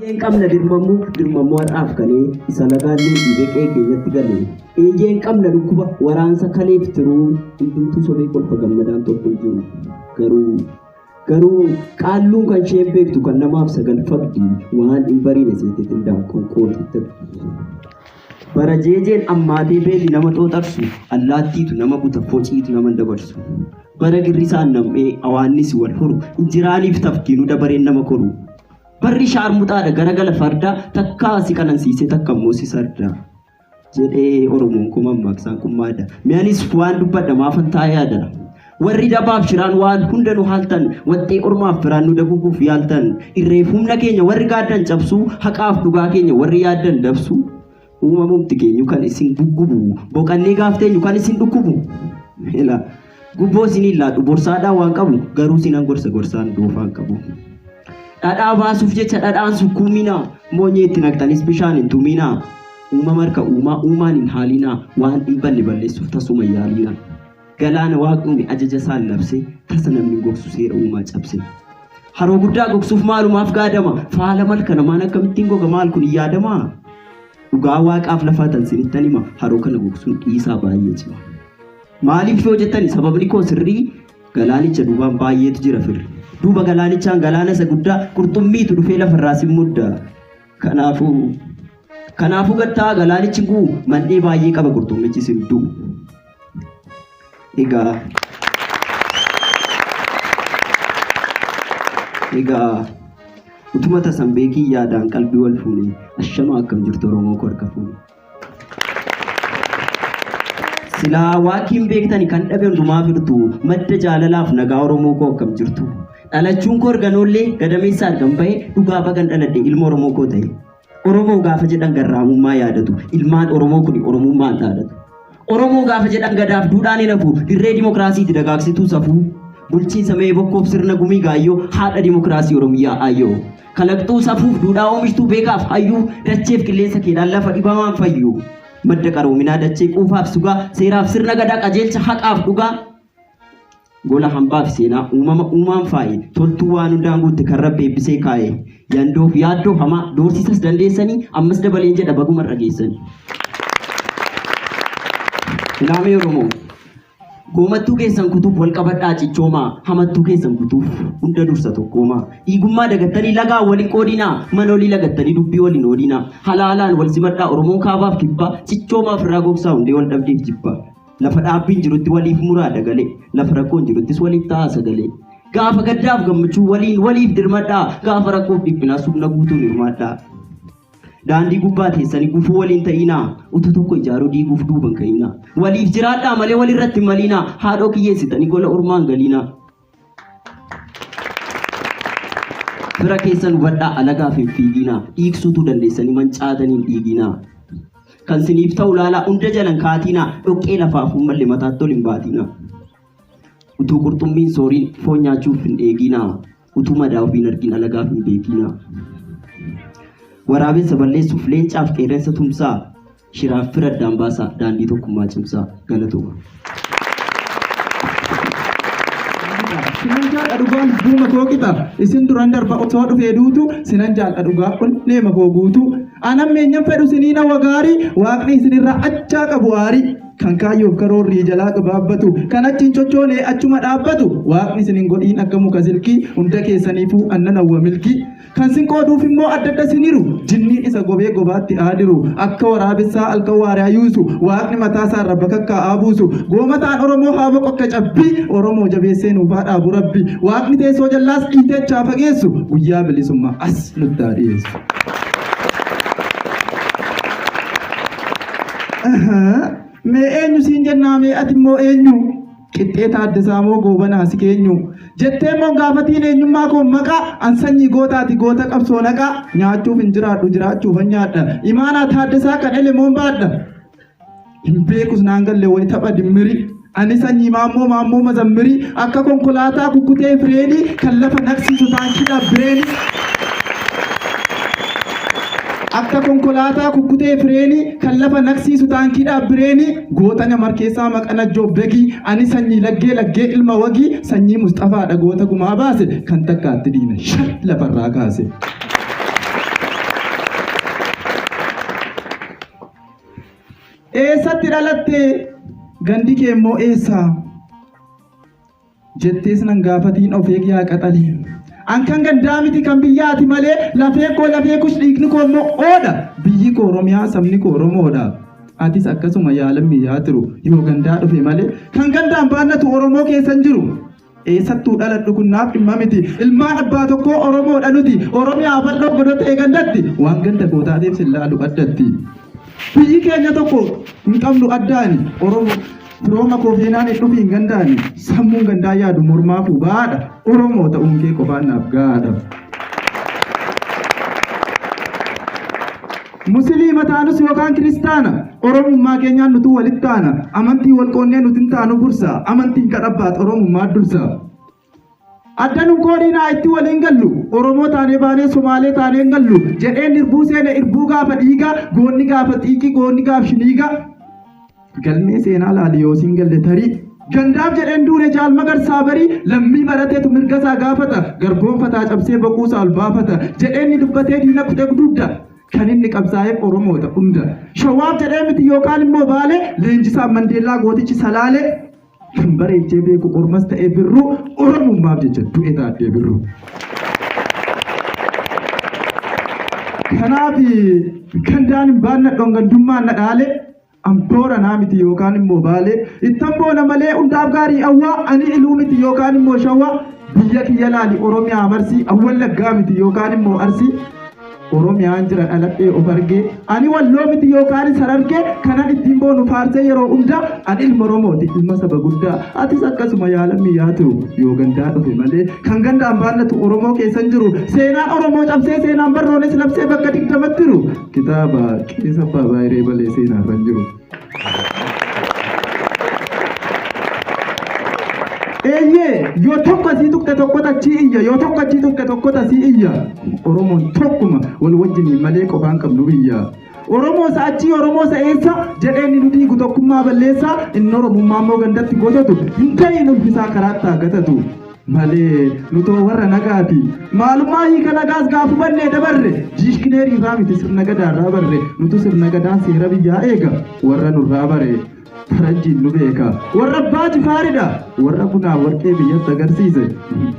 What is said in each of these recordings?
Eeyyeen qabna dirmammuu, dirmammuu har'aaf kalee, isa lagaan nuun dhiibee qe'ee keenyatti gale. Eeyyeen qabna dhukkuba, waraansa kaleef tiruu, hundumtuu sobee kolfa gammadaan tokko hin jiru. Garuu, garuu qaalluun kan isheen beektu kan namaaf sagal fagdi, waan hin bariine seeteet indaaqqoon qooxitti. Bara jeejeen ammaatee beelli nama xooxarsu, allaattiitu nama buta, fociitu nama hin dabarsu. Bara girrisaan nam'ee awaannisi wal horu, injiraaniif tafkiinuu dabareen nama koru. Barri shaarmuxaadha garagala fardaa, takkaa si qanansiisee takka immoo si sarda. Jedhee Oromoon koo mammaaksaan qummaadha. Mee anis waan dubbadha maafan taa'ee yaada. Warri dabaaf shiraan waan hunda nu haaltan, waxxee ormaaf firaan nu daguuguuf yaaltan, irreef humna keenya warri gaaddan cabsuu, haqaaf dhugaa keenya warri yaaddan dabsuu, uumamumti keenyu kan isin guggubu, boqannee gaaf teenyu kan isin dhukkubu. Ila gubboo isiniin laadhu borsaadhaan waan qabu, garuu sinan gorsa gorsaan doofaan qabu. Dhadhaa baasuuf jecha dhadhaan sukkuuminaa, moonyee itti naqxanis bishaan hin tuminaa. Uumama harka uumaa uumaan hin haalinaa, waan hin banne balleessuuf tasuma hin yaalinaa. Galaana Waaqni uume ajaja isaan labse, tasa namni hin gogsu seera uumaa cabse. Haroo guddaa gogsuuf maalumaaf gaadama, faala malka namaan akkamittiin goga maal kun hin yaadamaa? Dhugaa Waaqaaf lafaa tan sinittan hima, haroo kana gogsuun dhiisaa baay'ee cima. Maaliif yoo jettani sababni koo sirrii galaanicha duubaan baay'eetu jira firri. Duuba galaanichaan galaana isa guddaa qurxummiitu dhufee lafarraa sin mudda. Kanaafuu kanaafuu gad taa'aa galaanichi guu mandhee baay'ee qaba qurxummichi sin du'u. Egaa egaa utuma tasan beekii yaadaan qalbii wal fuune ashama akkam jirtu Oromoo koo harka fuune. Silaa waakiin beektani kan dhabe hundumaa firtu madda jaalalaaf nagaa Oromoo koo akkam jirtu. Dhalachuun koo erganoollee gadameessa argan bahe dhugaa bagan dhaladhe ilma Oromoo koo ta'e. Oromoo gaafa jedhan garraamummaa yaadatu ilmaan Oromoo kuni Oromummaan dhaadatu. Oromoo gaafa jedhan gadaaf duudhaan hin hafu dirree dimokiraasiiti dagaagsituu safuu. Bulchiinsa mee bokkoof sirna gumii gaayyoo haadha dimokiraasii Oromiyaa aayyoo. Kalaqxuu safuuf duudhaa oomishtuu beekaaf hayyuu dacheef qilleensa keedhaan lafa dhibamaan fayyu. Madda qaroominaa dachee quufaaf sugaa seeraaf sirna gadaa qajeelcha haqaaf dhugaa. Gola hambaa fi seenaa uumama uumaan faaye toltuu waan hundaan guutte kan rabbi eebbisee kaaye. Yandoof yaaddoo hamaa doorsisas dandeessanii ammas dabaleen jedha baguma irra geessanii. Ilaamee Oromoo. Goomattuu keessan kutuuf wal qabadhaa cichoomaa, hamattuu keessan kutuuf hunda dursa tokkoomaa. Dhiigummaa dagattanii lagaa wal hin qoodinaa, mana olii lagattanii dubbii wal hin oodinaa. Halaalaan wal simadhaa Oromoon kaabaaf kibbaa, cichoomaa ofirraa gogsaa hundee wal dhabdeef jibbaa. Lafa dhaabbiin jirutti waliif muraa dagalee, lafa rakkoon jiruttis waliif ta'aa sagalee. Gaafa gaddaaf gammachuu waliin waliif dirmadhaa, gaafa rakkoof dhiphinaas humna guutuun hirmaadhaa. Daandii gubbaa teessanii gufuu waliin ta'inaa. Utuu tokko ijaaruu diiguuf duuban ka'inaa. Waliif jiraadhaa malee walirratti hin maliinaa. Haadhoo kiyyeessitanii gola ormaan galiinaa. Fira keessan hubadhaa alagaaf hin fiiginaa. Dhiigsuutu dandeessanii mancaatanii hin dhiiginaa. Kan siniif ta'u laalaa hunda jalan kaatinaa. Dhoqqee lafaaf hin malle mataatti ol hin baatinaa. Utuu qurxummiin sooriin foon nyaachuuf hin eeginaa. Utuu madaa ofii hin argin alagaaf hin beekinaa. Waraabessa balleessuuf leencaaf qeerransa tumsaa. Shiraaf fira addaan baasaa daandii tokkummaa cimsaa. Galatooma. Sinan jaadha dhugaa lubbuuma koo qixa isin duran darba osoo dhufee duutu sinan jaadha dhugaa onneema koo guutuu anan meenyan fedhu siniin hawwa gaarii waaqni isinirraa achaa qabu aarii Kan kaayyoof karoorri jalaa gabaabbatu, kan achi hin cochoone achuma dhaabbatu, Waaqni isin hin godhiin akka muka silkii, hunda keessaniifuu an nan hawwa milkii. Kan sin qooduuf immoo adda adda sin hiru, jinniin isa gobee gobaatti haa diru, akka waraabessaa halkan waaree haa yuusu, Waaqni mataa isaarra bakakkaa haa buusu, goomataan Oromoo haa boqu akka cabbii, Oromoo jabeessee nuuf haa dhaabu Rabbi, Waaqni teessoo jallaas dhiitee achi haa fageessu, guyyaa bilisummaa as nutti haa dhiyeessu. Mee eenyu siin jennaa mee ati immoo eenyu? Qixxee Taaddasaa moo Goobanaa si keenyu? Jettee immoo gaafatiin eenyummaa koo maqaa an sanyii gootaati goota qabsoo naqaa nyaachuuf hin jiraadhu jiraachuufan nyaadha imaanaa Taaddasaa kan elemoon baadha. Hin beekus naan galle wayi tapha dimmiri ani sanyii maammoo maammoo mazammirii akka konkolaataa kukkutee fireenii kan lafa naqsiisu taankiidhaaf bireenii. Akka konkolaataa kukkutee fireenii kan lafa naqsiisu taankiidhaaf bireenii goota nyamar keessaa maqa najjoo begii ani sanyii laggee laggee ilma wagii sanyii musxafaadha goota gumaa baase kan takkaatti diina shar lafarraa kaase. Eessatti dhalatte? Gandi kee immoo eessa? Jettees nan gaafatiin of eegi yaa qaxalee. An kan gandaa miti kan biyyaati malee lafeen koo lafee kush dhiigni koo immoo oodha. Biyyi koo Oromiyaa sabni koo Oromoodha. Atis akkasuma yaa lammii yaa tiru yoo gandaa dhufe malee kan gandaan baannatu Oromoo keessa hin jiru. Eessattuu dhaladhu kun naaf dhimma miti. Ilmaan abbaa tokkoo Oromoodha nuti. Oromiyaa bal'oo godhatee gandatti. Waan ganda koo taateef sin laalu addatti. Biyyi keenya tokko hin qabnu addaani. Oromoo firooma koo feenaan hin dhufiin gandaani. Sammuun gandaa yaadu mormaafuu baadha. Oromoo ta'uun kee qofaan naaf gahaadha. Musiliima taanus yookaan kiristaana Oromummaa keenyaan nutuu walitti taana. Amantii wal qoonnee nuti hin taanu gursa. Amantiin kan abbaat Oromummaa dursa. Adda nun qoodinaa itti waliin gallu. Oromoo taanee baanee Somaalee taanee hin gallu. Jedheen irbuu seene irbuu gaafa dhiiga. Goonni gaafa xiiqii goonni gaaf shiniiga. Galmee seenaa laali yoo siin galle tarii. Gandaaf jedheen duune jaal magarsaa barii lammii barateetu mirga isaa gaafata. Garboonfataa cabsee boquusaa ol baafata. Jedheen ni dubbatee diina kutee dugda. Kan inni qabsaa'eef Oromoota hunda. Shawaaf jedhee miti yookaan immoo Baalee leenjisaan Mandeellaa gootichi Salaalee. Kan bareechee beeku ormas ta'ee birruu Oromummaaf jecha du'e taaddee birruu. Kanaaf gandaan hin baannadhoon gandummaan na dhaale amboora naa miti yookaan immoo baalee ittan boona malee hundaaf gaarii awwaa ani iluu miti yookaan immoo shawaa biyya kiyya laali Oromiyaa marsii awwallaggaa miti yookaan immoo arsii Oromiyaan jira dhaladhee of argee ani walloo miti yookaan sarargee kanan ittiin boonu faarsee yeroo hunda ani ilma Oromooti ilma saba guddaa atis akkasuma yaa lammii yaa ta'u yoo gandaa dhufe malee kan gandaan baannatu Oromoo keessan jiru seenaan Oromoo cabsee seenaan barroonis labsee bakka digdamatti jiru kitaaba qeessa abbaa baay'ee malee seenaan irra hin jiru. Eeyyee yoo tokko asii tuqxe tokkotu achii iyya yoo tokko achii tuqxe tokkotu asii iyya Oromoon tokkuma wal wajjiniin malee qofaan qabnu biyya. Oromoo isa achii Oromoo isa eessa jedhee inni nu diigu tokkummaa balleessaa inni Oromummaa immoo gandatti gotatu hin ta'iin ulfisaa karaatti haa gatatu. Malee nutoo warra nagaati. Maalummaa hiika nagaas gaafa hubannee dabarre diishkineerii irraa miti sirna gadaarraa barre nutu sirna gadaan seera biyyaa eega warra nurraa bare. Faranjiin nu beeka. Warra abbaa jifaaridha. Warra bunaaf warqee biyyatti agarsiise.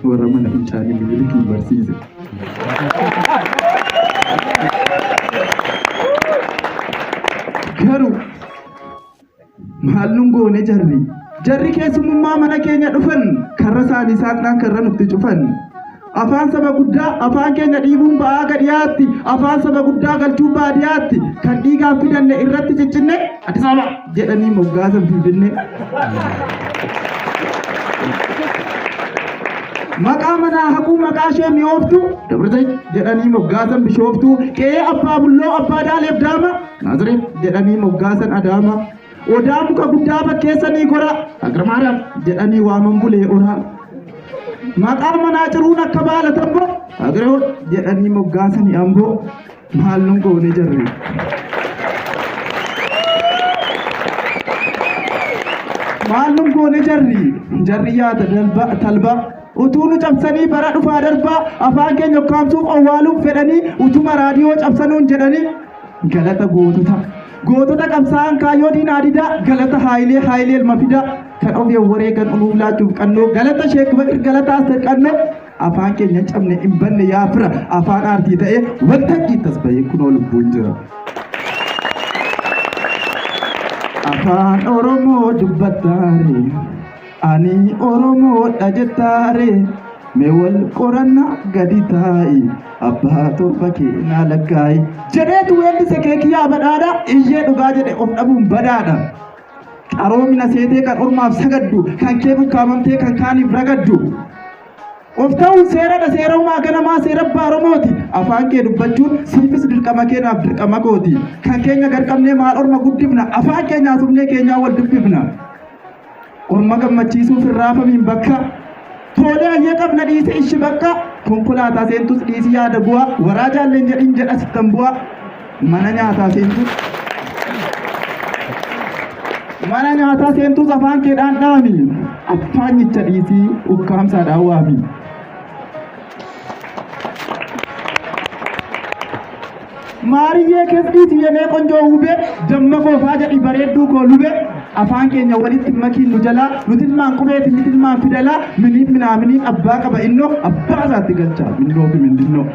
Warra mana fincaanii minilikiin barsiise. Garuu maal nun goone jarri? Jarri keessumummaa mana keenya dhufan karra isaanii saaqnaan karra nutti cufan. Afaan saba guddaa afaan keenya dhiibuun ba'aa gadhiyaatti afaan saba guddaa galchuun baadiyaatti kan dhiigaan fidanne irratti ciccinne Addis Ababa jedhanii moggaasan Finfinnee. Maqaa manaa haquu maqaa ishee mi'ooftuu Dabra Zayit jedhanii moggaasan Bishooftuu qe'ee abbaa bulloo abbaa daaleef daama Naazireet jedhanii moggaasan Adaama. Odaa muka guddaa bakkeessanii gora Agra Maariyaam jedhanii waaman bulee oraa. Maqaa manaa ciruun akka baala tamboo Agree jedhanii moggaasanii amboo maal nun goone jarri. Maal nun goone jarri jarri yaada dalba talba utuu nu cabsanii bara dhufaa darbaa afaan keenya ukkaamsuuf owwaaluuf fedhanii utuma raadiyoo cabsanuun jedhanii galata gootota gootota qabsaa'an kaayyoo diinaa didaa galata haayilee haayilee ilma fidaa kan of wareegan unuuf laachuuf qannoo galata sheek bakir galata aster qannoo afaan keenya hin cabne hin banne yaa fira afaan aartii ta'ee waltajjii tas bahee kunoo lubbuun jira. Afaan Oromoo dubbattaare ani Oromoodha jettaare mee wal qoranna gadi taa'i abbaa torba keenyaa lakkaa'i jedheetu weellise keekiyyaa badhaadha iyyee dhugaa jedhe of dhabuun badaadha. Qaroomina seetee kan ormaaf sagaddu kan kee bukkaamamtee kan kaaniif ragaddu. Of ta'uun seeradha seera uumaa ganamaa seera abbaa Oromooti. Afaan kee dubbachuun siifis dirqama keenaaf dirqama kooti. Kan keenya garqabnee maal orma guddifna afaan keenya haasofnee keenyaa wal dubbifna. Orma gammachiisuuf hin raafamiin bakka. Toolee hayyee qabna dhiise ishi bakka. Konkolaataa seentus dhiisi yaada bu'aa. Waraa jaalleen jedhin jedha sittan bu'aa. Mana nyaataa seentus. Mana nyaataa seentus afaan keedhaan dhaami. Affaanyicha dhiisii ukkaamsaadhaan waami. Maariyyee keessi yenee qonjoo hubee damma koofaa jedhi bareedduu koo lubee afaan keenya walitti makiin nu jalaa nuti ilmaan qubeeti miti ilmaan fidalaa miniif minaaminiin abbaa qaba innoo abbaa isaatti galchaa minnoo fi mindinnoo.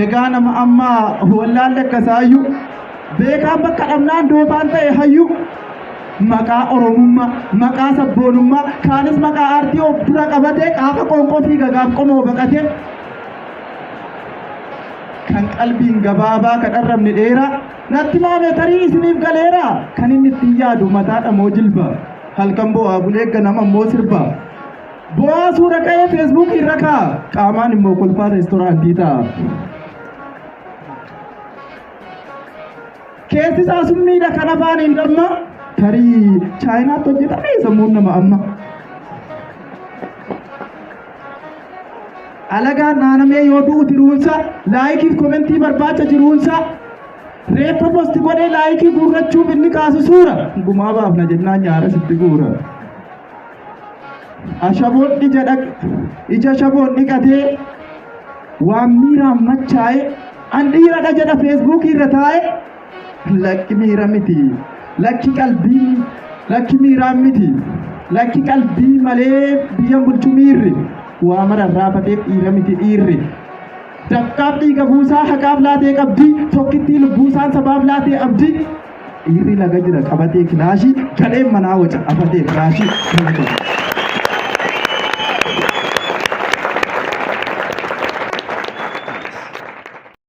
Egaa nama amma wallaalli akkasaayyuu beekaan bakka dhabnaan doofaan ta'e hayyuu maqaa oromummaa maqaa sabboonummaa kaanis maqaa aartii of dura qabatee qaafa qoonqoo fi gagaaf qomoo baqatee kan qalbiin gabaabaa kan arrabni dheeraa natti maame tarii isiniif galeera kan inni ittiin yaadu mataadha moo jilba halkan bo'aa bulee ganama immoo sirba bo'aa suura ka'ee feesbuukii irra kaa'a qaamaan immoo kolfaa reestoraantii ta'a. Keessi isaa summiidha kan afaan hin damma tarii chaayinaatti hojjetame sammuun nama amma. Alagaan dhaanamee yoo du'u tiruunsa laayikiif komentii barbaacha jiruunsa reeffa posti godhee laayikii guurrachuuf inni kaasu suura gumaa baafna jennaan nyaara sitti guura. Ashaboon ija dhaq ija ashaboon dhiqatee waan miiraan machaa'e an dhiiradha jedha feesbuukii irra taa'e lakki miira miti lakki qalbii lakki miiraan miti lakki qalbii malee biyyan bulchu miirri waa mara raafateef dhiira miti dhiirri. Dafqaaf dhiiga buusaa haqaaf laatee qabdi tokkittii lubbuusaan sabaaf laatee abdi dhiirri laga jira qabatee kilaashii gadheen manaa waca afatee firaashii.